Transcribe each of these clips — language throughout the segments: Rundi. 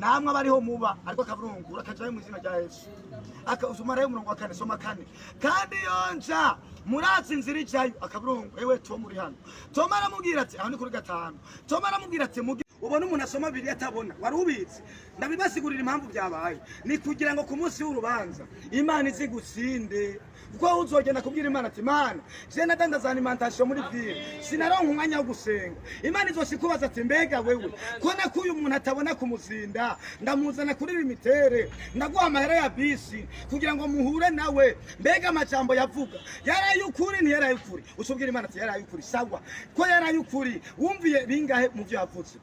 Namwe abariho muba ariko akaburungu akajayo mu izina rya Yesu. Akazumarayo umurongo wa kane, soma kane. Kandi yonja muratsi inzira ijayo akaburungu. Ewe Tom uri hano. Tom aramubwira ati, aho ni kuri gatanu. Tom aramubwira ati, ubona umuntu asoma Bibiliya atabona, wari ubizi? Ndabibasigurira impamvu byabaye, ni kugira ngo ku munsi w'urubanza Imana izi gutsinde, kuko uzogenda kubwira Imana ati: "Imana, je nadandaza alimentation muri ville, sinaronka umwanya wo gusenga." Imana izoshikubaza ati: "Mbega wewe ko nakuye umuntu atabona kumuzinda, ndamuzana kuri limitere, ndaguha amahera ya bisi kugira ngo muhure nawe, mbega amajambo yavuga yari ay'ukuri, ntiyari ay'ukuri?" Ucubwira Imana ati: "Yari ay'ukuri." Sawa, ko yari ay'ukuri, wumviye bingahe mu byo yavuze?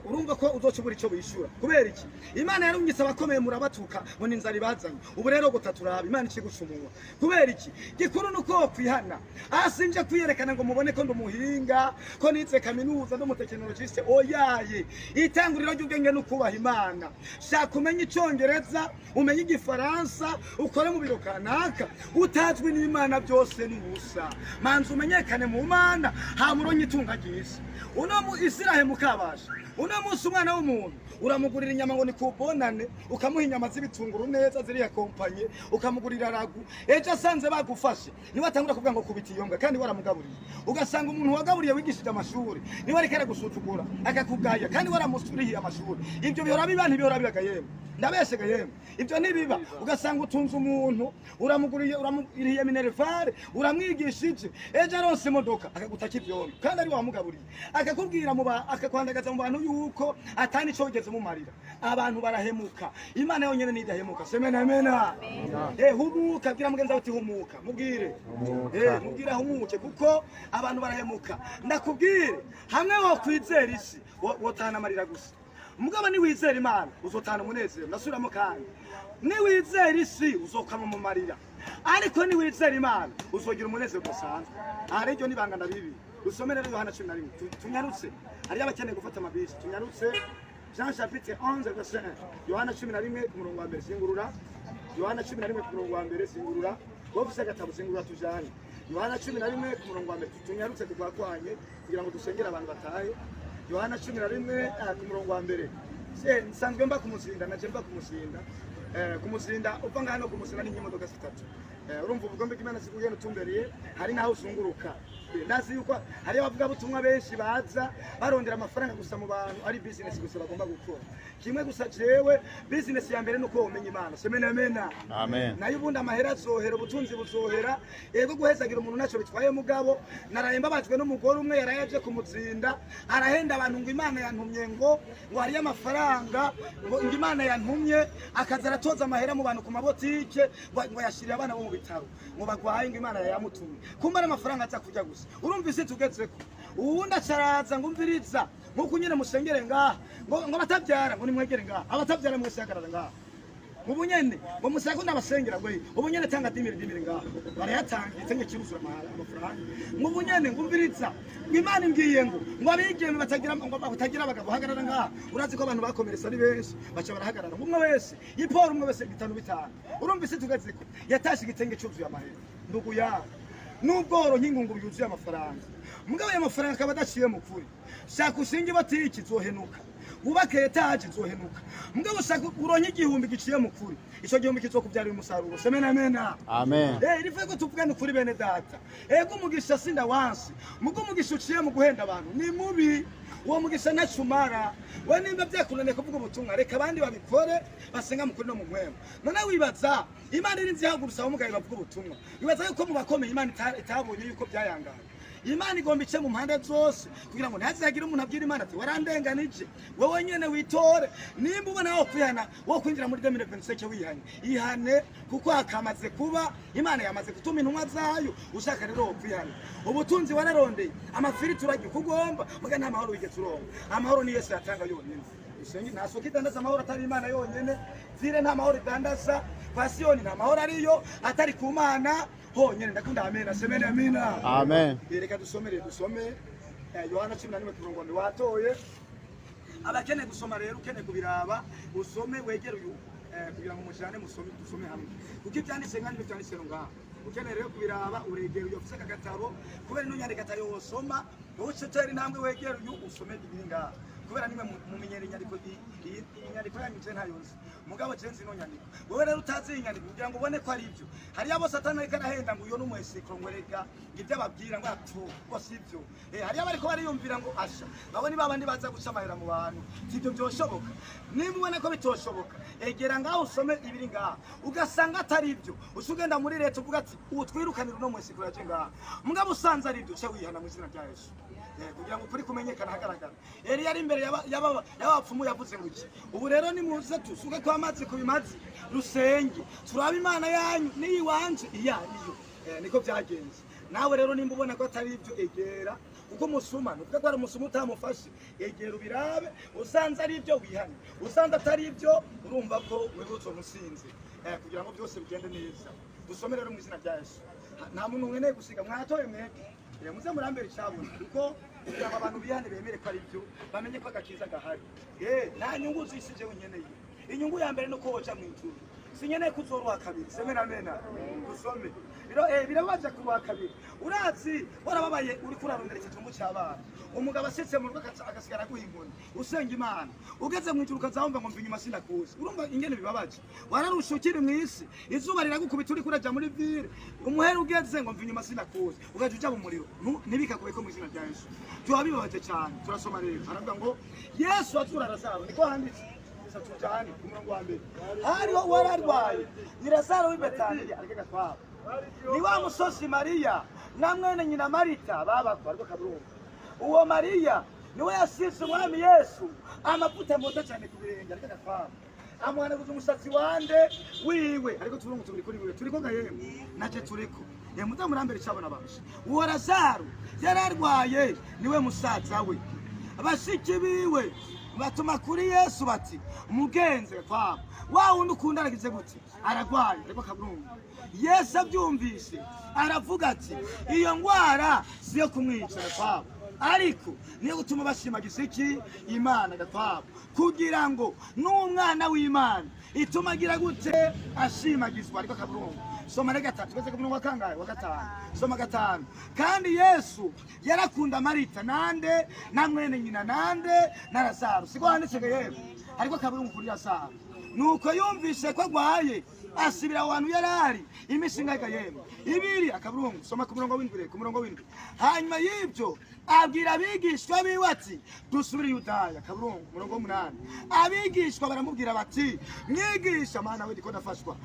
Urumva ko uzocubura icyo wishyura. Kubera iki? Imana yarungitse abakomeye, murabatuka ngo ni inzara ibazanye. Ubu rero gutaturaba Imana ikiguca umunwa. Kubera iki? Gikuru ni uko wokwihana. Aha sinje kwiyerekana ngo mubone ko ndi umuhinga, ko nize kaminuza, ndi umutekinolojiste. Oyaye, itanguriro ry'ubwenge ni ukubaha Imana. Shaka umenye Icyongereza, umenye Igifaransa, ukore mu biro kanaka, utazwi n'Imana byose ni ubusa. Manza umenyekane mu Mana, hama uronye itunga ry'isi. Uno mu Isirahe mukabasha, uno munsi umwana w'umuntu uramugurira inyama ngo ni kubonane, ukamuha inyama z'ibitunguru neza ziriya kompanyi, ukamugurira ragu. Ejo asanze bagufashe, niwe atangura kuvuga ngo kubita iyo mbwa, kandi waramugaburiye. Ugasanga umuntu wagaburiye, wigishije amashuri, niwe ariko aragusuzugura, akakugaya, kandi waramusurihiye amashuri. Ibyo bihora biba, ntibihora bibaga? Yemwe, ndabeshega? Yemwe, ibyo ntibiba? Ugasanga utunze umuntu, uramuguriye, uramurihiye minerval, uramwigishije, ejo aronse imodoka akagutaka ibyondo, kandi ari wamugaburiye, akakubwira mu akakwandagaza mu bantu yuko atani ico wigeze umumarira. Abantu barahemuka, Imana yonyene ntidahemuka. Semena amena. Humuka, bwira mugenzi wawe uti: "Humuka." Mubwire. Mubwire ahumuke, kuko abantu barahemuka. Ndakubwire, hamwe wo kwizera isi wotahana amarira gusa. Mugabo niwizera Imana uzotahana umunezero. Ndasubiramo kandi, niwizera isi uzokama mu marira, ariko niwizera Imana uzogira umunezero udasanzwe. Aha rero iryo nibanga ndabibi. Dusome rero Yohana 11. Tunyarutse, hariyo abakeneye gufata amabisi, tunyarutse. Jean chapitre 11 verset 1, Yohana 11 ku murongo wa mbere. Singurura Yohana 11 ku murongo wa mbere. Singurura wowe ufise agatabo, singurura tujane. Yohana 11 ku murongo wa mbere. Tunyarutse, tugwakwanye kugira ngo dusengere abantu batahe. Yohana 11 ku murongo wa mbere. Nsanzwe mba kumuzinda, naje mba kumuzinda. Kumuzinda uva ngaha no kumuzinda ni nk'imodoka zitatu. Urumva ubugombe bw'Imana sikugenda utumbereye, hari naho uzunguruka. Ndazi yuko hari abavugabutumwa benshi baza barondera amafaranga gusa mu bantu, ari business gusa bagomba gukora. Kimwe gusa, jewe business ya mbere nuko womenya Imana. Semena amena. Amen. Nayo ubundi amahera azohera, ubutunzi buzohera. Yego, guhezagira umuntu ntacyo bitwaye, mugabo naraye mbabajwe n'umugore umwe yaraye aje kumuzinda, arahenda abantu ngo Imana yantumye, ngo hariyo amafaranga, ngo Imana yantumye, akaza aratoza amahera mu bantu ku mabotike, ngo yashiriye abana bo mu bitaro ngo bagwaye, ngo Imana yayamutumye. Kumba ari amafaranga aza kurya gusa. Urumva isi tugezeko. Uwundi acaraza ngo: "Umviriza, nkuko nyine musengere ngaha, ngo abatabyara ngo nimwegere ngaha, abatabyara mwese hagarara ngaha." Ubu nyene ngo musako ndabasengera, ngo ubu nyene tanga 10 000, 10 000 ngaha. Barayatanga, igitenge kiruzura amafaranga. Ngo ubu nyene, ngo umviriza, ngo Imana imbwiye ngo abigeme batagira, ngo batagira abagabo, hagarara ngaha. Urazi ko abantu bakomeretse ari benshi, baca barahagarara, ngo umwe wese iporo, umwe wese bitanu bitanu. Urumva isi tugezeko. Yatashe igitenge cyuzuye amahera. Ndugu yawe, nubwo nk'ingunguru yuzuye amafaranga, mugabo ayo mafaranga akaba adaciye mu kuri, shaka ushinge ibotiki izohenuka, wubake etaje izohenuka. Mugabo shaka uronke igihumbi giciye mu kuri, ico gihumbi kizokubyarira umusaruro. Semena amena. Amen. Rivuye ko tuvugane ukuri, bene data. Ego, umugisha sinda wansi, mugo umugisha uciye mu guhenda abantu ni mubi, uwo mugisha ntacumara. We nimba byakunaniye kuvuga ubutumwa, reka abandi babikore, basenga mu kuri no mu mpwemu. None wibaza Imana irinze ihagurutsa abamugaye bavuga ubutumwa, wibaza yuko mu bakomeye Imana itabonye yuko byayangaye? Imana igomba ice mu mpande zose kugira ngo ntihazagire umuntu abwira Imana ati: "Warandenganije." Wowe nyene witore. Nimba ubona wo kwihana, wo kwinjira muri 2025 wihanye, ihane, kuko hakamaze kuba Imana yamaze gutuma intumwa zayo. Ushaka rero wo kwihana, ubutunzi wararondeye, amafiriti urarya uko ugomba, muga nta mahoro wigeze uronka. Amahoro ni Yesu yatanga yonyene. Usenge, nta soko idandaza amahoro atari Imana yonyene. Zire nta mahoro idandaza, kwa Siyoni nta mahoro ariyo atari ku Mana honyene. Ndakunda amena. Semene amina. Amen. Reka dusomere, dusome Yohana 11 ku murongo wa mbere. Watoye? Abakeneye gusoma rero, ukeneye kubiraba, usome, wegere uyu kugira ngo mujane musome, dusome hamwe, kuko ibyanditse nka nibyo byanditse ngaha. Ukeneye rero kubiraba, uregera uyu ufise aka gatabo, kubera ino nyandiko atayo wosoma. Wowe uce utera intambwe, wegere uyu, usome ibiri ngaha. Kubera nimwe mumenyera inyandiko, iyi nyandiko yanyu je ntayo nzi, mugabo je nzi ino nyandiko. Wewe rero utazi iyi nyandiko, kugira ngo ubone ko ari ibyo, hariyo abo Satani ariko arahenda ngo uyo ni umwesikro, ngo erega ngo ibyo ababwira ngo apfu, ngo si ibyo. Hariyo abariko bariyumvira ngo asha babo ni babandi baza guca amahera mu bantu, si ibyo byoshoboka. Nimba ubona ko bitoshoboka, egera ngaho usome ibiri ngaha, ugasanga atari ibyo, uca ugenda muri leta uvuga ati utwirukanira uno mwesikro yaje ngaha. Mugabo usanze ari ibyo, uce wihana mu izina rya Yesu. Kugira ngo ukuri kumenyekana hagaragara. Eliya ari imbere y'abapfumu yavuze ngo iki? Ubu rero nimuze tusuke ko amazi ku bimazi, rusenge, turabe Imana yanyu n'iyiwanje iyo ariyo. Niko byagenze. Nawe rero nimba ubona ko atari ibyo, egera, kuko umusuma nukuvuga ko ari umusuma utamufashe. Egera ubirabe, usanze ari ibyo wihane, usanze atari ibyo urumva ko wewe uzomusinze. Kugira ngo byose bigende neza, dusome rero mu izina rya Yesu. Nta muntu nkeneye gusiga mwatoye mwebwe. Muze murambere icabona, kuko kugira ngo abantu bihane, bemere ko ari byo, bamenye ko agakiza gahari. Nta nyungu z'isi jewe nkeneye. Inyungu ya mbere nuko woja mu ijuru, sinkeneye kuzoruha kabiri. Semena amena. Dusome rero. Birababaje kuruha kabiri. Urazi warababaye uriko urarondera ikijumbu c'abana, umugabo asitse mu rugo agasigara aguha inkoni, usenga Imana, ugeze mu ijuru ukazawumva ngo mva inyuma sinakuzi. Urumva ingene bibabaje? Wararusha ukiri mu isi, izuba riragukubita uriko uraja muri ville, umuhera ugeze ngo mva inyuma sinakuzi, ugaja uja mu muriro. Ntibikakubeko mu izina rya Yesu. Tuba bibabaje cyane. Turasoma rero, haravuga ngo Yesu azura Lazaro, niko handitse. Tujane ku murongo wa mbere. Hariho uwararwaye, ni Lazaro w'i Betaniya, ariko gatwabo ni wa musozi Mariya na mwene nyina Marita babakwa. Ariko kaburungu, uwo Mariya niwe yasize umwami Yesu amavuta mota cyane ku birenge, ariko gatwabo amuhanaguza umusatsi wande wiwe. Ariko turungu tubiri kuri wiwe turiko gahemwe naje turiko. Muze murambere icabona basha. Uwo Lazaro yararwaye, niwe musaza we. Bashiki biwe batuma kuri Yesu bati: "Mugenze kwabo, wa wundi ukunda aragize gute? Aragwaye." Ariko kaburungu, Yesu abyumvise aravuga ati: "Iyo ngwara siyo kumwica kwabo, ariko niyo gutuma bashimagiza iki? Imana gakwabo, kugira ngo n'umwana w'Imana ituma agira gute? Ashimagizwa." Ariko kaburungu, soma rero gatatu. Twese ku murongo wa kangahe? Wa gatanu. Soma gatanu. Kandi Yesu yarakunda Marita nande na mwene nyina nande na Lazaro, siko handitse ngo yewe? Ariko kaburungu kuri Lazaro. Nuko yumvise ko agwaye, asibira aho hantu yari ari iminsi ingahe yemwe? Ibiri. Akaburungu, soma ku murongo w'indwi rero, ku murongo w'indwi. Hanyuma y'ibyo abwira abigishwa biwe ati: "Dusubire i Yudaya." Akaburungu, umurongo w'umunani. Abigishwa baramubwira bati: "Mwigisha," mana we, ndiko ndafashwa.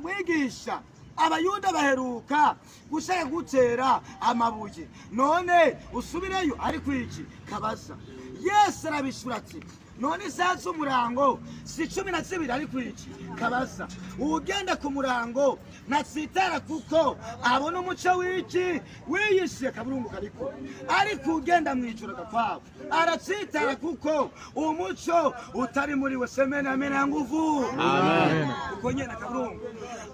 "Mwigisha, Abayuda baheruka gushaka gutera amabuye, none usubireyo?" Ariko iki kabaza. Yesu arabishura ati: "None isaha z'umurango si 12? Ariko iki kabaza. Uwugenda ku murango ntatsitara, kuko abona umuco w'iki wiyishe. Kaburungu kariko. Ariko ugenda mu ijoro gakwabo aratsitara, kuko umuco utari muri we. Semena amena ya nguvu. Amen. Uko nyene. Kaburungu,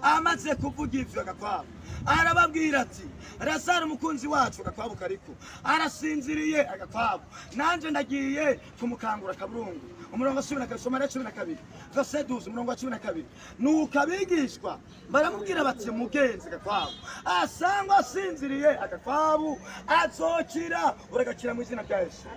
amaze kuvuga ivyo gakwabo, arababwira ati: "Lazaro umukunzi wacu," agakwabo kariko, "arasinziriye," agakwabo, "nanje ndagiye kumukangura." Kaburungu, umurongo wa 12. Soma rero 12, verset 12, umurongo wa 12. Nuko abigishwa baramubwira bati: "Mugenzi," agakwabo, "asangwa asinziriye," agakwabo, "azokira." Uragakira mu izina rya Yesu.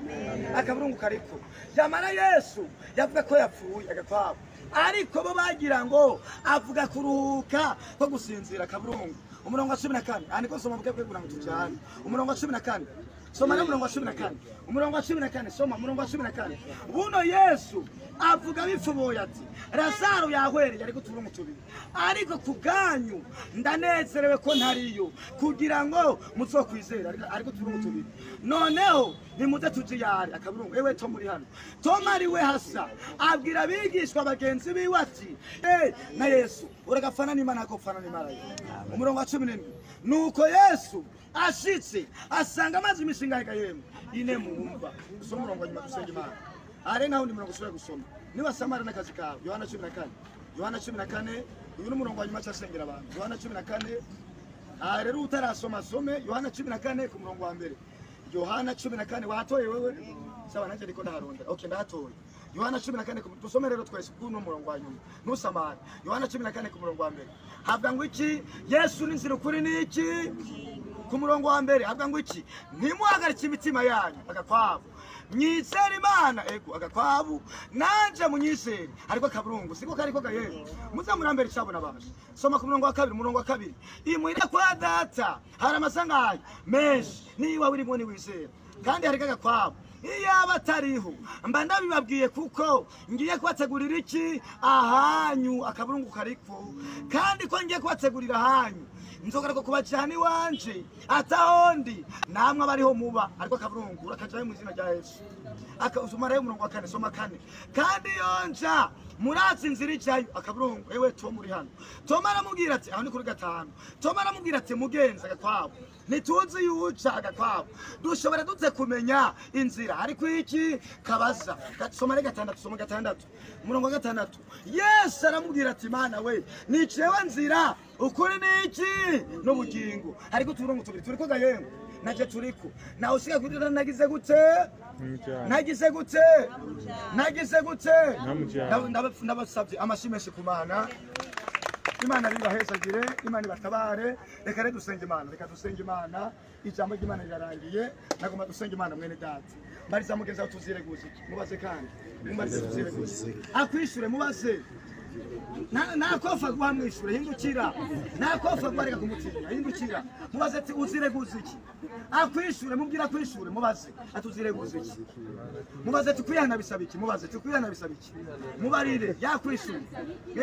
Akaburungu kariko. Yamara Yesu yavuga ko yapfuye, agakwabo, ariko bo bagira ngo avuga kuruhuka ko gusinzira. Kaburungu, umurongo wa 14. Aha niko soma bwe kugira ngo tujyane. Umurongo wa 14, soma n'umurongo wa 14, umurongo wa 14, soma umurongo wa 14. Buno Yesu avuga bipfuboye ati: "Lazaro yahwereye." Ariko uturungu tubiri. "Ariko ku bwanyu ndanezerewe ko ntariyo, kugira ngo muzokwizera." Ariko uturungu tubiri. "Noneho nimuze tuje yari." Akaburungu, ewe to muri hano, Toma ari we hasa abwira abigishwa bagenzi biwe ati: "Na Yesu uragafana n'Imana, akopfana n'Imana." Umurongo wa 17. Nuko Yesu ashitse asanga amazi iminsi ingahe yemwe? Ine mu mva. Usoma umurongo wa nyuma, dusenga Imana. Are naho ndi murongo usubira gusoma niba samara n'akazi kawe. Yohana 14, Yohana 14. Uyu ni umurongo wa nyuma cyasengera abantu. Yohana 14. Aha rero utarasoma asome Yohana 14 ku murongo wa mbere. Yohana 14, wahatoye wewe? Sawa, nanjye ndiko ndaharondera. Okay, ndahatoye. Yohana 14, dusome rero twese kuno murongo wa nyuma, ntusamare. Yohana 14 ku murongo wa mbere havuga ngo iki? Yesu ni inzira, ukuri ni iki? Ku murongo wa mbere havuga ngo iki? Ntimuhagarike imitima yanyu, agakwabo. Mwizere Imana, ego agakwabu nanje munyizere. Ariko akaburungu siko kariko gaye. Muze murambere icabona basha. Soma ku murongo wa kabiri, umurongo wa kabiri. Imuhira kwa data hari amasangaye menshi, niba urimo niwizera. Kandi hariko agakwabu. Iyaba atariho mba ndabibabwiye, kuko ngiye kubategurira iki ahanyu. Akaburungu kariko. Kandi ko ngiye kubategurira ahanyu, nzogaruka kubajana iwanje, atahondi namwe abariho muba. Ariko akaburungu urakajayo mu izina rya Yesu. Umarayo umurongo wa kane, soma kane. Kandi iyo nja murazi inzira ijayo. Akaburungu. Ewe Toma uri hano. Toma aramubwira ati, aho ni kuri gatanu. Toma aramubwira ati, mugenzi, agakwabo, ntituzi yuca. Agakwabo, dushobora dute kumenya inzira? Ariko iki kabaza. Soma ari gatandatu, soma gatandatu, umurongo wa gatandatu. Yesu aramubwira ati, Mana we, ni jewe nzira, ukuri niki n'ubugingo. Ariko uturongo tubiri turiko gayengo naje turiko nawe usiga kuri. Nagize gute? Nagize gute? Nagize gute? Ndabasabye amashyi menshi ku Mana. Imana bibahezagire, Imana ibatabare. Reka rero dusenge Imana, reka dusenge Imana. Ijambo ry'Imana rirarangiye, nagomba dusenge Imana. Mwene data, mbariza mugenzi wawe, tuzireguza iki? Mubaze kandi mubaze, tuzireguza iki? Akwishure, mubaze. Nakofa guhamwishure, hindukira. Nakofa guhareka kumutinya, hindukira. Mubaze ati uzireguza iki? Akwishure, mubwira akwishure. Mubaze ati uzireguza iki? Mubaze ati kwihana bisaba iki? Mubaze ati kwihana bisaba iki? Mubarire yakwishure.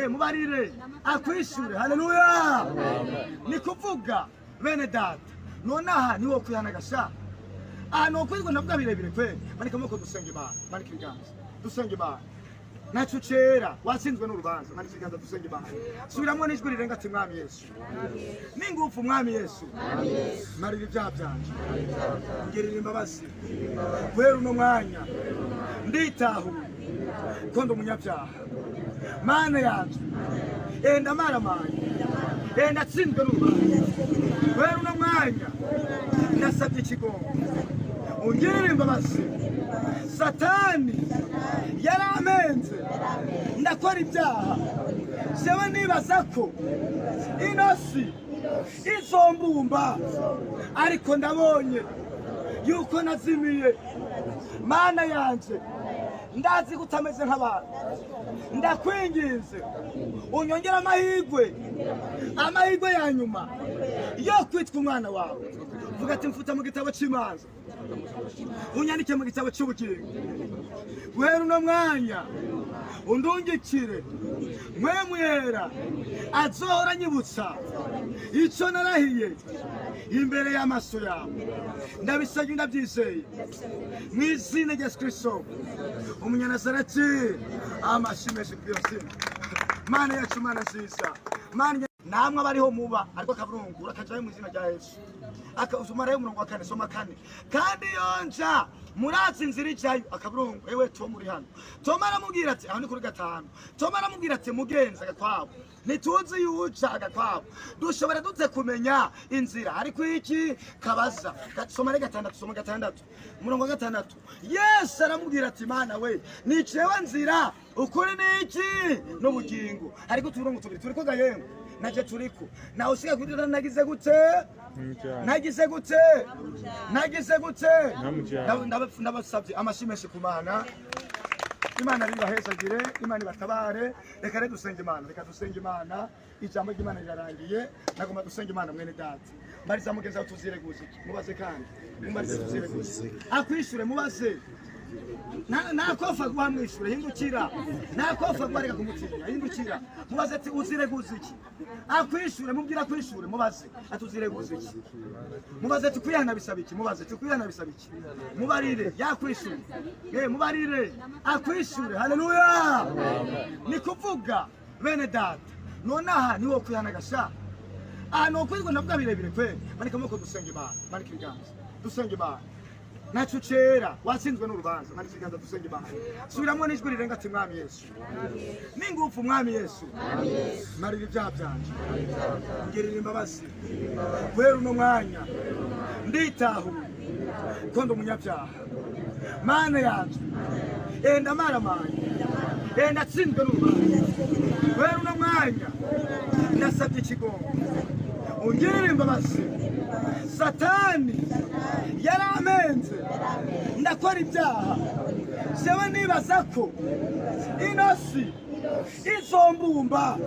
Mubarire akwishure. Haleluya! Ni kuvuga bene data, none aha niwo kwihana gasha. Aha ni ukwirwa ndavuga birebire kweli. Manika amaboko dusenga Imana, manika ibiganza dusenga Imana. Ntacyo cera watsinzwe n'urubanza. Manika ibiganza dusenga Imana. Subiramwo n'ijwi rirenga ati Mwami Yesu, n'ingufu. Mwami Yesu, marira ibyaha byanje, ngirira imbabazi. Guhera uno mwanya nditahuye ko ndi umunyabyaha. Mana yanje, enda maramaye, enda atsinzwe n'urubanza. Guhera uno mwanya ndasabye ikigongo, ungirire imbabazi. Satani yaramenze ndakora ibyaha, jewe nibaza ko ino si izombumba, ariko ndabonye yuko nazimiye. Mana yanje, ndazi ko utameze nk'abantu. Ndakwinginze unyongere amahirwe, amahirwe ya nyuma yo kwitwa umwana wawe. Vuga ati mfuta mu gitabo cy'imanza, unyandike mu gitabo cy'ubugingo. Guhera uno mwanya undungikire mwemwera azohora anyibutsa icyo narahiye imbere y'amaso yawe. Ndabisabye, ndabyizeye mu izina rya Yesu Kristo umunyanazareti. Amashyi menshi kuri iyo zina. Mana yacu, Mana nziza, Mana namwe abariho muba. Ariko akaburungu urakajayo mu izina rya Yesu. Umarayo umurongo wa kane, soma kane. Kandi iyo nja murazi inzira ijayo. Akaburungu. Ewe Toma uri hano. Toma aramubwira ati, aho ni kuri gatanu. Toma aramubwira ati, mugenzi, agakwabo, ntituzi yuca. Agakwabo, dushobora dute kumenya inzira? Ariko iki kabaza. Soma ari gatandatu, soma gatandatu, umurongo wa gatandatu. Yesu aramubwira ati, Mana we, ni jewe nzira, ukuri niki n'ubugingo. Ariko uturongo tubiri turiko gayengo naje turiko nawe usiga kuri. Nagize gute? Nagize gute? Nagize gute? Ndabasabye amashyi menshi ku Mana. Imana bibahezagire, Imana ibatabare. Reka rero dusenge Imana, reka dusenge Imana. Ijambo ry'Imana rirarangiye, nagomba dusenge Imana. Mwene data, mbariza mugenzi wawe, tuzireguza iki? Mubaze kandi mubaze, tuzireguza iki? Akwishure, mubaze. Nakofa guhamwishure, hindukira. Nakofa guhareka kumutinya, hindukira. Mubaze ati uzireguza iki? Akwishure, mubwira akwishure. Mubaze ati uzireguza iki? Mubaze ati kwihana bisaba iki? Mubaze ati kwihana bisaba iki? Mubarire yakwishure. Mubarire akwishure. Haleluya! Ni kuvuga bene data, none aha niwo kwihana gasha. Aha ni ukwirwa ndavuga birebire kweli. Manika amaboko dusenga Imana, manika ibiganza dusenga Imana. Ntacyo cera watsinzwe n'urubanza. Manika ibiganza dusenga Imana. Subiramwo n'ijwi rirenga ati Mwami Yesu, n'ingufu. Mwami Yesu, marira ibyaha byanje, ngirira imbabazi. Guhera uno mwanya nditahuye ko ndi umunyabyaha. Mana yanje, enda maramaye, enda atsinzwe n'urubanza. Guhera uno mwanya ndasabye ikigongo, ungirire imbabazi. Satani yarampenze, ndakora ibyaha. Jewe nibaza ko ino si izombumba,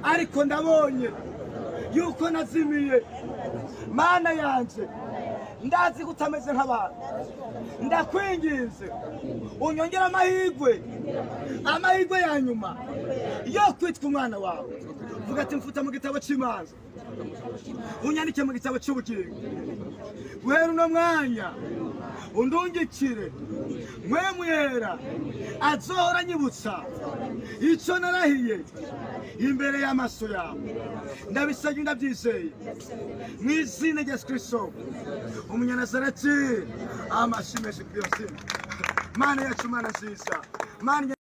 ariko ndabonye yuko nazimiye. Mana yanje, ndazi ko utameze nk'abantu. Ndakwinginze unyongere amahirwe, amahirwe ya nyuma yo kwitwa umwana wawe. Vuga ati: "Mfuta mu gitabo cy'imanza, unyandike mu gitabo cy'ubugingo. Guhera uno mwanya undungikire Mpwemu Yera azohora anyibutsa icyo narahiye imbere y'amaso yawe." Ndabisabye, ndabyizeye mu izina rya Yesu Kristo umunyanazareti. Amashyi menshi kuri iyo zina. Mana yacu, Mana nziza, Mana.